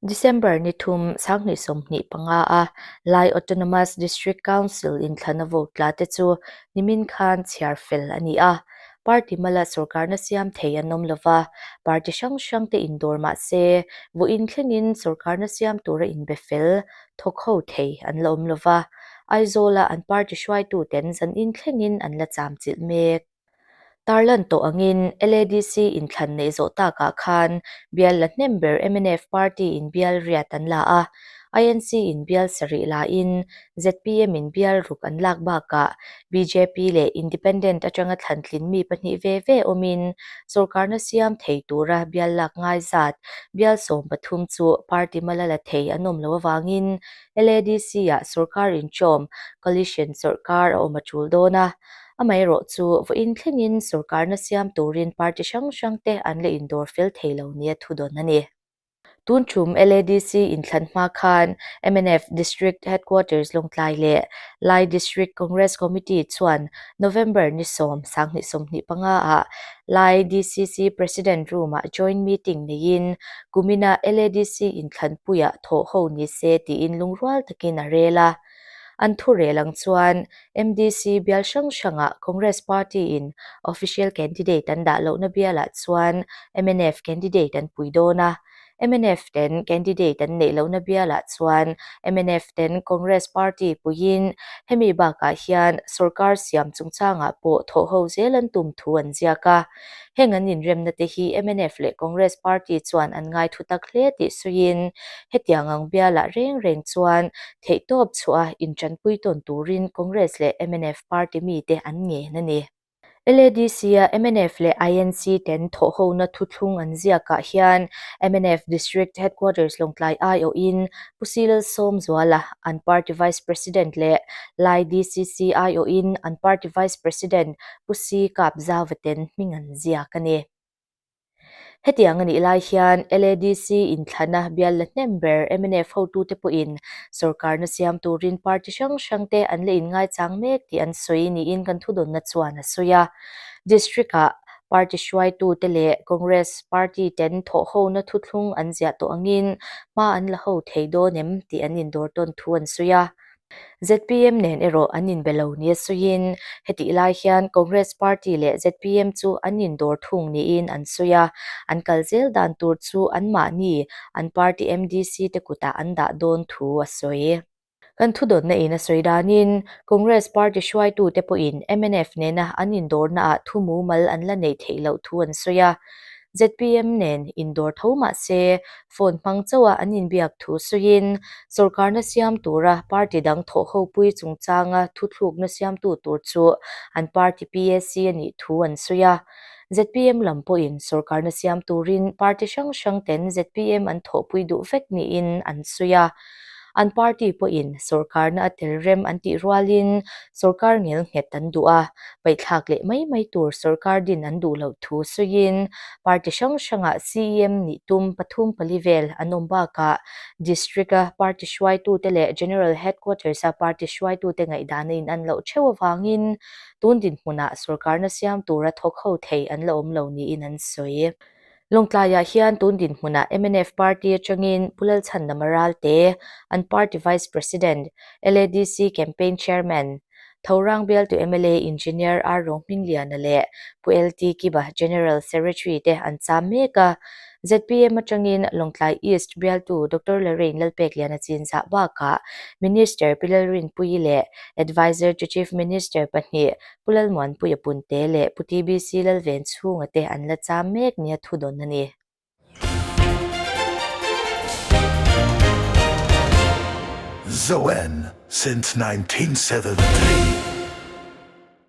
December ni thum 2025 a Lai Autonomous District Council inthlana vote tla te chu nimin khan chhiar fel a ni a. Party mala sorkarna siam thei an awm lova, party hrang hrang te indawr mah se vawiin thlengin sorkarna siam tura inbe fel thawk ho thei an la awm lova, Aizawla an party hruaituten zanin thlengin an la cham chilh mek. Tarlan tawh angin LADC inthlan neih zawh takah khan bial la hnem ber mnf party in bial riat an la a, INC in bial sarih la in zpm in bial ruk an lak bakah bjp leh Independent atanga thlantlin mi pahnih ve ve awmin sorkarna siam thei tura bial lak ngai zat bial 13 chu party mala la thei an awm loh avangin LADC-ah sorkar inchawm coalition sorkar a awm a tul dawn a. Amaherawh chu vawiin thlengin sorkarna siam turin party hrang hrangte an la indawr fel thei lo nia thudawn a ni. Tun tum LADC inthlan hma khan mnf District Headquarters Lawngtlai leh Lai District Congress Committee chuan November ni 10, 2025 ah Lai DCC President Room-ah joint meeting neiin kumina LADC inthlanpuiah thawh ho ni se tiin lungrual takin a rel a. An thurel ang chuan MDC bial hrang hrangah Congress party-in official candidate an dah lohna bialah chuan mnf candidate an pui dawn a, mnf ten candidate an neih lohna bialah chuan mnf ten Congress party puiin hemi bakah hian sorkar siam chungchangah pawh thawhho zel an tum thu an ziak a. Heng an inremna te hi mnf leh Congress party chuan an ngai thu tak hle tih sawiin hetiang ang bialah reng reng chuan theihtawp chhuah a intanpui tawn turin Congress leh mnf party mite an ngen a ni. LADC-a mnf leh INC ten thawhhona thuthlung an ziakah hian mnf District Headquarters Lawngtlai aiawhin Pu Silal Sawmzuala an party Vice President leh Lai DCC aiawhin an party Vice President Pu Si Kap Zauva ten hming an ziak a ni. Hetiang a nih lai hian LADC inthlana bial la hnem ber mnf hotute pawhin sorkarna siam turin party hrang hrangte an la inngaichang mek tih an sawi niin kan thudawnna chuan a sawi a. District-ah party hruaitute leh Congress party ten thawhhona thuthlung an ziah tawh angin hma an la ho thei dawn em tih an indawr tawn thu an sawi a. Zpm nen erawh an inbe lo nia sawiin, hetih lai hian Congress party leh zpm chu an indawr thung niin an sawi a, an kal zel dan tur chu anmahni an party MDC te kutah an dah dawn thu a sawi. Kan thudawnna in a sawi danin, Congress party hruaitute pawhin mnf nena an indawrnaah thu mumal an la neih theih loh thu an sawi a, Zpm nen indawr tho mah se phone hmang chauha an inbiak thu sawiin sorkarna siam tura party dang thawhhopui chungchanga thuthlukna siamtu tur chu an party PAC a nih thu an sawi a. Zpm lam pawhin sorkarna siam turin party hrang hrang ten zpm an thawhpui duh vek niin an sawi a. An party pawhin sorkarna a tel rem an tih rualin sorkar ngel nghet an duh a, paihthlak leh mai mai tur sorkar din an duh loh thu sawiin party hrang hrangah CEM nih tum pathum pali vel an awm bakah district-a party hruaitute leh General Headquarters-a party hruaitute ngaihdan a inan loh theuh avangin tun dinhmunah sorkarna siam tura thawk ho thei an la awm lo niin an sawi. Lawngtlaiah hian tun dinhmunah mnf party atangin Pu Lalchhandama Ralte, an party Vice President, LADC Campaign Chairman, Thorang bialtu mla Engineer R Rohmingliana leh Pu LT Kiba General Secretary te an cham mek a. Zpm atangin Lawngtlai East bialtu Doctor Lorraine Lalpekliana chinzah bakah Minister Pi Lalrinpuii leh Adviser to Chief Minister pahnih Pu Lalmuanpuia Punte leh Pu TBC Lalven chhunga te an la cham mek nia thudawn a ni. Zoen since 1973.